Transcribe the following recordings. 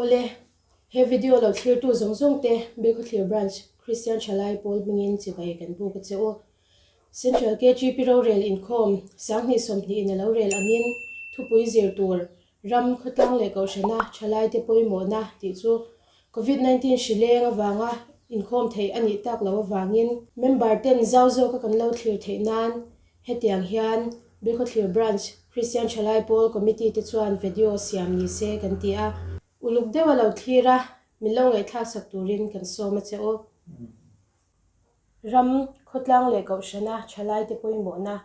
Awle, he video lo thlirtu zawng zawng te Bilkhawthlir Branch Kristian Thalai Pawl hmingin chibai kan buk a che u. Central KGP rorel inkhawm 2020 in a lo rel angin thupui zir tur ram khawtlang leh kohhrana thalaite pawimawhna tih chu Covid 19 hri leng avanga inkhawm theih a nih tak loh avangin member ten zau zawka kan lo thlir theih nan Hetiang hian Bilkhawthlir Branch Kristian Thalai Pawl Committee te chuan video siam ni se kan ti a. Uluk deuh a lo thlir a, min lo ngaihthlak sak turin kan sawm a che u. Ram, khawtlang leh kohhrana thalaite pawimawhna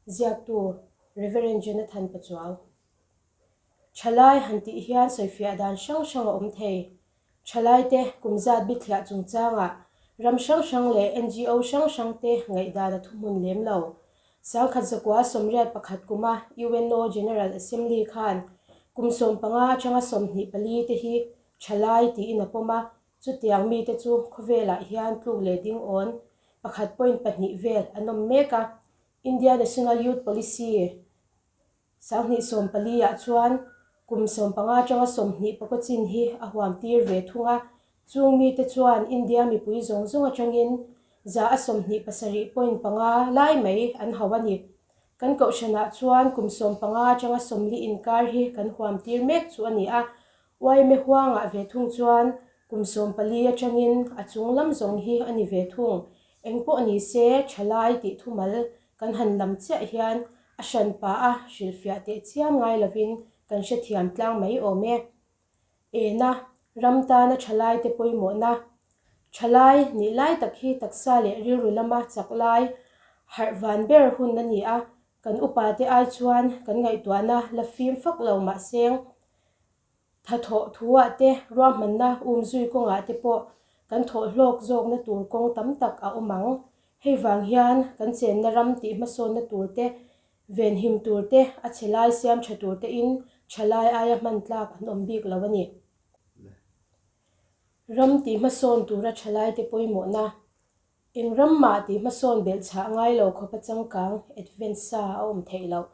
ziaktu Rev. Jonathan Pachuau. Thalai han tih hian sawifiah dan hrang hrang a awm thei. Thalaite kum zat bithliah chungchangah ram hrang hrang leh NGO hrang hrangte ngaihdan a thuhmun lem lo. 1981 kuma UNO General Assembly khan kum 15 atanga 24 te hi thalai tiin a pawm a, chutiang mite chu khawvelah hian tluk leh ding awn pakhat point pahnih vel an awm mek a. India National Youth Policy 2014 ah chuan kum 15 atanga 20 pakaw chin hi a huam tir ve thung a, chung mite chuan India mipui zawng zawng atangin 27 point panga lai mai an hauh a ni. Kan kohhranah chuan kum 15 atanga 40 inkar hi kan huam tir mek chu a ni a, Uaime huangah ve thung chuan kum 14 atangin a chung lam zawng hi a ni ve thung. Engpawh ni se thalai tih thumal kan han lam chiah hian a hran pah a hrilhfiah teh chiam ngai lovin kan hrethiam tlang mai awm e. Ena, ram tana thalaite pawimawhna. Thalai nih lai tak hi taksa leh rilru lama chak lai harh van ber hun a ni a, kan upate ai chuan kan ngaihtuahna la fim fak lo mahseng Thathawh thuah te, ruahmanna umzui kawngah te pawh kan thawh hlawk zawkna tur kawng tam tak a awm ang. Hei vang hian kan chenna ram tih hmasawnna tur te, venhim tur te, a chhe lai siam tha tur tein tha lai aia hman tlak an awm bik lo a ni. Ram tih hmasawn tura tha laite pawimawhna Eng ram mah tih hmasawn belh chhah ngai lo khawpa changkang, advance, sa a awm theih loh.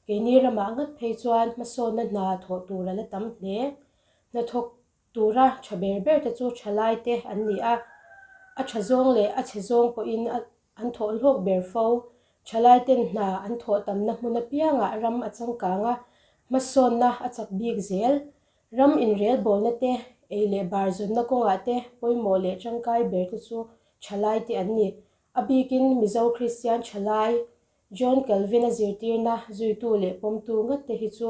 Keini ramah ngat phei chuan hmasawnna hna thawh tur a la tam hle. Hnathawk tura tha ber ber te chu thalaite an ni a, a tha zawng leh a chhe zawng pawhin an thawh hlawk ber fo. Thalaiten hna an thawh tamna hmun apiangah ram a changkang a, hmasawnna a chak bik zel. Ram inrelbawlna te, ei leh bar zawnna kawngah te pawimawh leh tangkai ber te chu thalai te an ni. A bikin Mizo Kristian thalai John Calvin-a zirtirna zuitu leh pawmtu ngat te hi chu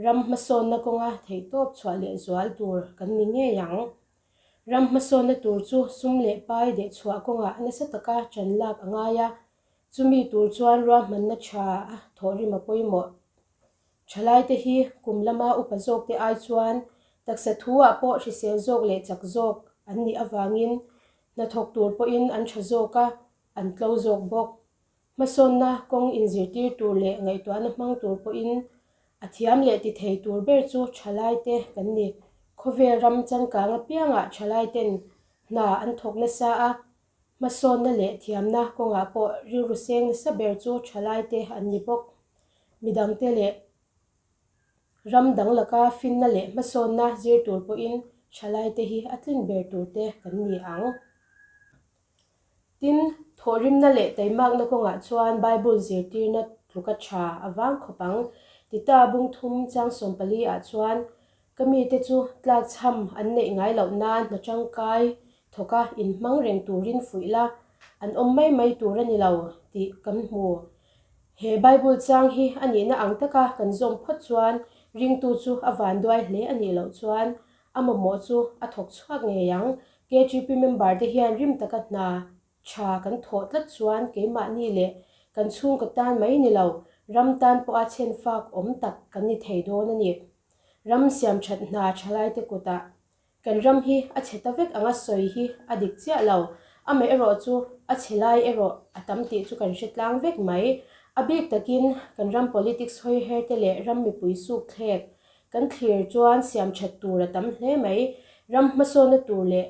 ram hmasawnna kawnga theihtawp chhuah leh zual tur kan ni ngei ang. Ram hmasawnna tur chu sum leh pai deh chhuah kawngah nasa taka ṭan lak a ngai a, chumi tur chuan ruahmanna ṭha a thawhrim a pawimawh. Thalaite hi kum lama upa zawkte ai chuan taksa thu-ah pawh hrisel zawk leh chak zawk an nih avangin hnathawk tur pawhin an tha zawk a, an tlo zawk bawk. Hmasawnna kawng inzirtir tur leh ngaihtuahna hmang tur pawhin a thiam leh ti thei tur ber chu thalaite kan ni. Khawvel ram changkang apiangah thalaiten hna an thawk nasa a, Hmasawnna leh thiamna kawngah pawh rilru seng nasa ber chu thalaite an ni bawk. Midangte leh ram dang laka finna leh hmasawnna zir tur pawhin thalaite hi a tlin ber turte kan ni ang. Tin, thawhrimna leh taimakna kawngah chuan Bible zirtirna tluka tha a vang khawp ang. Tita bungthum chang 14 ah chuan Ka mite chu tlakchham an neih ngai loh nan hna tangkai thawka inhmang reng turin fuih la, an awm mai mai tur a ni lo tih kan hmu. He Bible chang hi a nihna ang taka kan zawm phawt chuan ringtu chu a vanduai hle a nih loh chuan a mamawh chu a thawk chhuak ngei ang. KGP member te hian rim taka hna tha kan thawh tlat chuan keimahni leh kan chhungkaw tan mai ni lo, ram tan pawha chhenfak awm tak kan ni thei dawn a ni. Ram siamthat hna thalaite kutah kan ram hi a chhe ta vek anga sawi hi a dik chiah lo. Amaherawh chu a chhe lai erawh a tam tih chu kan hre tlang vek mai. A bik takin kan ram politics hawi her te leh ram mipui suk thlek kan thlir chuan siamthat tur a tam hle mai. Ram hmasawnna tur leh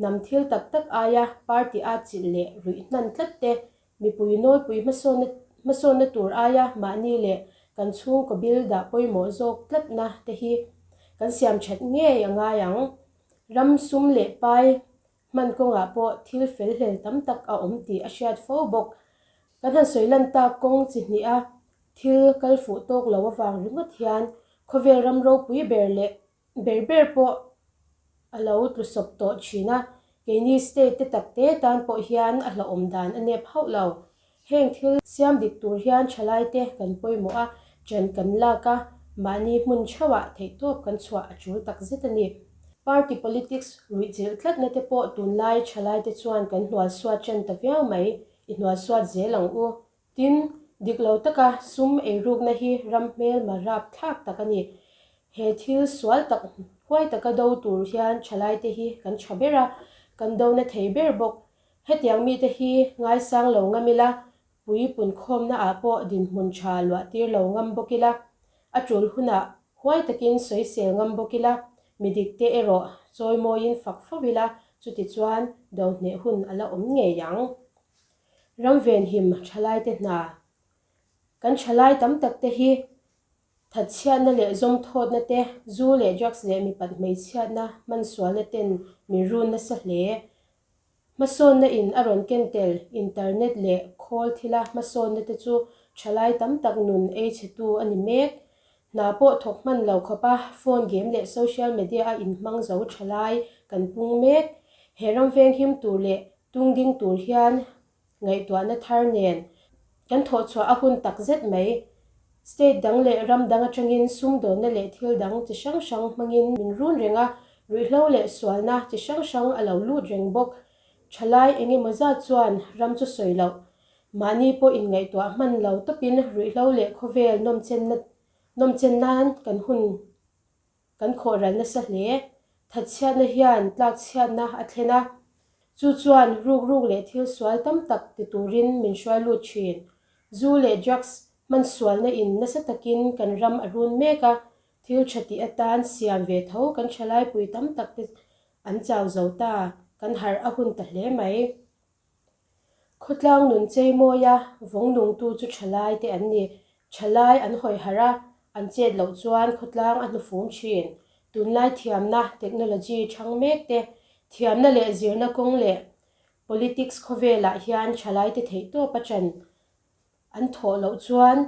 Hnam thil tak tak aia party atchilh leh ruih hnan tlat te, mipui nawlpui hmasawnna hmasawnna tur aia mahni leh kan chhungkaw bil dah pawimawh zawk tlatna te hi. Kan siam that ngei a ngai ang. Ram sum leh pai hman kawngah pawh thil fel hlel tam tak a awm tih a hriat fo bawk. Kan han sawi lan tak kawng chi hnih a thil kal fuh tawk lo avang ringawt hian khawvel ram ropui ber leh ber ber pawh a lo tlu sawp tawh thin a, keini state te tak te tan pawh hian a hlauhawm dan a nep hauh lo. Heng thil siam dik tur hian thalai te kan pawimawh a, ṭan kan lak a, mahni hmun theuhah theihtawp kan chhuah a ṭul tak zet a ni. Party politics ruihchilh tlatna te pawh tunlai thalai te chuan kan hnualsuat ṭan ta viau mai, i hnualsuat zel ang u. Tin, dik lo taka sum eirukna hi ram hmelma rapthlak tak a ni. He thil sual tak huai taka do tur hian thalaite hi kan tha ber a, kan do na thei ber bawk. Hetiang mite hi ngaisang lo ngam ila, pui punkhawmna ah pawh dinhmun tha luah tir lo ngam bawk ila, a tul hunah huai takin sawisel ngam bawk ila, mi dikte erawh chawimawiin fak fo ila, chutichuan do hneh hun a la awm ngei ang. Ram venhim thalaite hna. Kan thalai tam tak te hi thatchhiatna leh zawmthawtna te, zu leh drugs leh mipat hmeichhiatna hmansualna ten min run nasa hle. Hmasawnna in a rawn ken tel internet leh khawl thila hmasawnna te chu thalai tam tak nun ei chhetu a ni mek. Hna pawh thawk hman lo khawpa phone game leh social media a inhmang zo thalai kan pung mek. He ram venghim tur leh Tung ding tur hian ngaihtuahna thar nen kan thawh chhuah a hun tak zet mai. State dang leh ram dang atangin sumdawnna leh thil dang chi hrang hrang hmangin min run reng a, ruihhlo leh sualna chi hrang hrang a lo lut reng bawk. Thalai eng emaw zat chuan ram chu sawi loh. Mahni pawh inngaihtuah hman lo tawpin ruihhlo leh khawvel nawmchenna nawmchen nan kan hun Kan khawhral nasa hle. Thatchhiatna hian tlakchhiatna a thlen a, chu chuan rukruk leh thil sual tam tak ti turin min hruai lut thin. Zu leh drugs hman sualna in nasa takin kan ram a run mek a, thil tha tih atan siam ve tho kan thalaipui tam tak te an chau zo ta, kan harh a hun ta hle mai. Khawtlang nun chei mawia vawng nungtu chu thalai te an ni. Thalai an hawi harh a, an chet loh chuan khawtlang a hnufum thin. Tunlai thiamna, technology, thang mek te, thiamna leh zirna kawng leh politics khawvelah hian thalai te theihtawp a chan An thawh loh chuan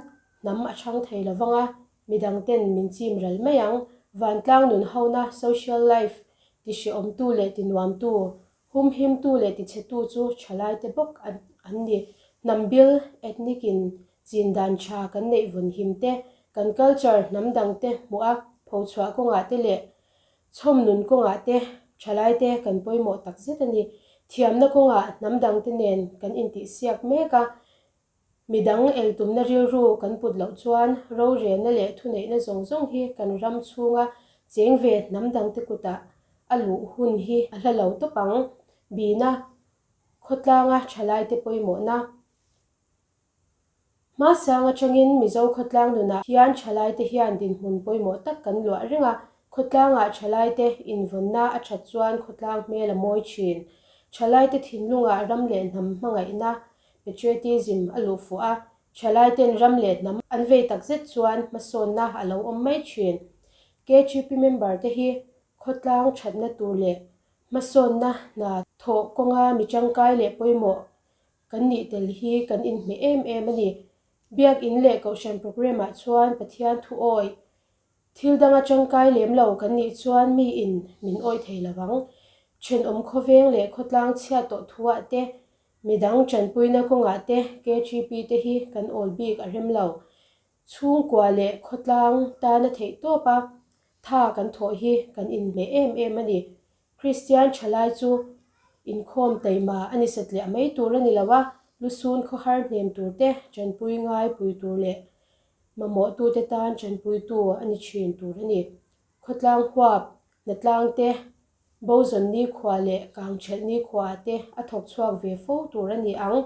hnam a chhang thei lo vang a, midang ten min chim ral mai ang. Vantlang nun hona, social life, ti hrehawmtu leh ti nuamtu, humhimtu leh ti chhetu chu thalaite bawk an ni. Hnam bil, ethnic, in chin dan tha kan neih vawn him te, kan culture hnam dang te hmuh a phochhuah kawngah te leh chhawm nun kawngah te thalaite kan pawimawh tak zet a ni. Thiamna kawngah hnam dang te nen kan intihsiak mek a, Midang eltumna rilru kan put loh chuan rorelna leh thuneihna zawng zawng hi kan ram chhunga cheng ve hnam dangte kutah a luh hun hi a hla lo tawp ang. Bina khawtlanga thalaite pawimawhna. Hmasang atangin Mizo khawtlang nunah hian thalaite hian dinhmun pawimawh tak kan luah reng a, khawtlangah thalaite invawnna a that chuan khawtlang hmel a mawi thin. Thalaite thinlungah ram leh hnam hmangaihna Patriotism a luh fuh a, thalaiten ram leh hnam an vei takzet chuan hmasawnna a lo awm mai thin. KGP member te hi khawtlang thatna tur leh hmasawnna hna thawh kawnga mi tangkai leh pawimawh kan nih tel hi kan inhmeh em em a ni. Biakin leh Kohhran programme ah chuan Pathian thu awih Thil danga tangkai lem lo kan nih chuan miin min awih thei lo vang. Thenawm khawveng leh khawtlang chhiat tawh thuah te, midang tanpuina kawngah te KTP te hi kan awl bik a rem lo. Chhungkua leh khawtlang tana theih tawp a tha kan thawh hi kan inhmeh em em a ni. Kristian thalai chu inkhawm taima a ni satliah mai tur a ni lo a, lusun khawhar hnem tur te, tanpui ngai pui tur leh mamawhtute tan tanpuitu a ni thin tur a ni. Khawtlang huap, hnatlang te, bozawn nikhua leh kangthelh nikhua te a thawk chhuak ve fo tur a ni ang.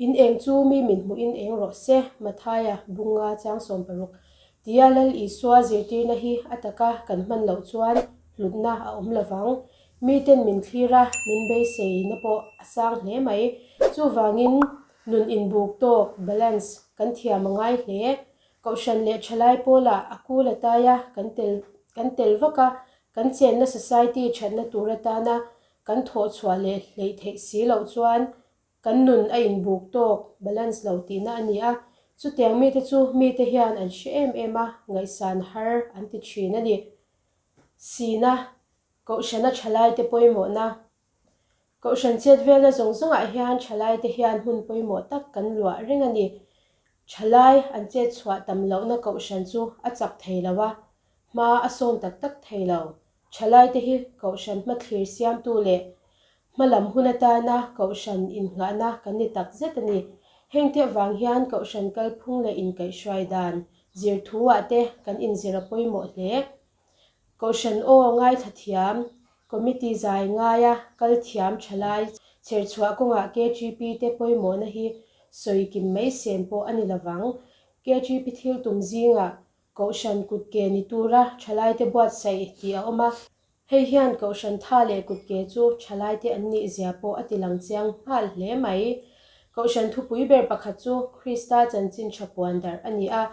In eng chu mi min hmuhin eng rawh se, Mathaia, Bunga, Chang 16. Tia Lal Isua zirtirna hi a taka kan hman loh chuan hlutna a awm lovang. Miten min thlir a, min beiseina pawh a sang hle mai. Chuvangin nun inbuk tawk, balance, kan thiam a ngai hle. Kohhran leh thalai pawlah a kul a tai a, kan tel kan tel vak a, kan chenna society thatna tur atana kan thawh chhuah leh hleih theih si loh chuan kan nun a inbuk tawk, balance, lo tihna a ni a. Chutiang mite chu mite hian an hre em em a, ngaihsan har an ti thin a ni. Sina, Kohhrana thalaite pawimawhna Kohhran chet velna zawng zawngah hian thalaite hian hmun pawimawh tak kan luah reng a ni. Thalai an chet chhuah tam lohna kohhran chu a chak thei lo a, hma a sawn tak tak thei lo. Thalaite hi kohhran hmathlir siamtu leh hma lam hun atana kohhran innghahna kan ni tak zet a ni. Hengte avang hian kohhran kalphung leh inkaihhruai dan zir thu-ah te kan inzir a pawimawh hle. Kohhran aw ngaithla thiam, committee zai ngaia kal thiam thalai chherchhuah kawngah KGP te pawimawhna hi sawi kim mai sen pawh a ni lovang. KGP thil tum zingah Kohhran kutke ni tura thalaite buatsaih tih a awm a. Hei hian Kohhran tha leh kutke chu thalaite an nih zia pawh a tilang chiang nghal hle mai. Kohhran thupui ber pakhat chu Krista chanchin tha puan darh a ni a.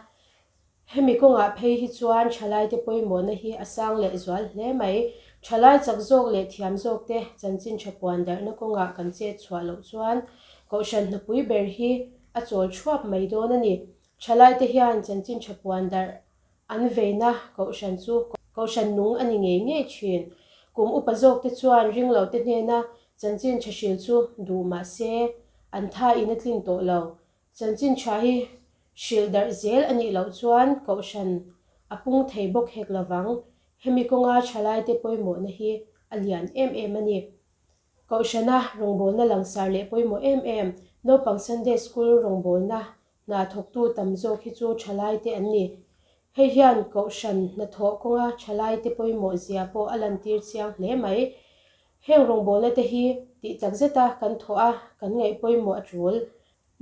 Hemi kawngah phei hi chuan thalaite pawimawhna hi a sang leh zual hle mai. Thalai chak zawk leh thiam zawkte chanchin tha puan darhna kawngah kan chet chhuah loh chuan Kohhran hnapui ber hi a chawl thuap mai dawn a ni. Thalaite hian chanchin tha puan darh an veina Kohhran chu Kohhran nung a ni ngei ngei thin. Kum upa zawkte chuan ringlote hnena chanchin tha hril chu duh mah se an thain a tlin tawh lo. Chanchin tha hi hrilh darh zel a nih loh chuan Kohhran a pung thei bawk hek lovang. Hemi kawnga thalaite pawimawhna hi a lian em em a ni. Kohhrana rawngbawlna langsar leh pawimawh em em, naupang Sunday School rawngbawlna hna thawktu tam zawk hi chu thalaite an ni. Hei hian Kohhran hnathawh kawnga thalaite pawimawh zia pawh a lantir chiang hle mai. Heng rawngbawlna te hi tih tak zeta kan thawh a, kan ngaih pawimawh a tul.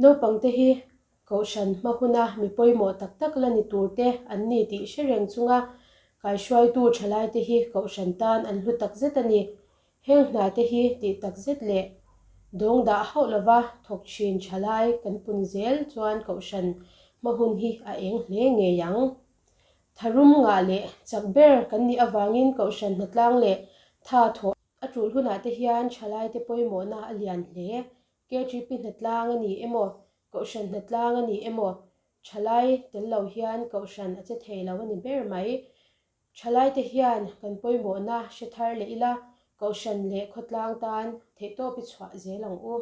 Naupangte hi Kohhran hma huna mi pawimawh tak tak la ni turte an ni tih hre reng chunga kaihruaitu thalaite hi Kohhran tan an hlu tak zet a ni. Heng hnate hi tih tak zet leh dawng dah hauh lova thawk thin thalai kan pun zel chuan Kohhran hma hun hi a eng hle ngei ang. Tharum ngah leh chak ber kan nih avangin Kohhran hnatlang leh tha thawh a tul hunah te hian thalaite pawimawhna a lian hle. KGP hnatlang a ni emaw, Kohhran hnatlang a ni emaw, thalai tel lo hian Kohhran a che thei lo a ni ber mai. Thalaite hian kan pawimawhna hre thar leh ila, Kohhran leh khawtlang tan theihtawp i chhuah zel ang u.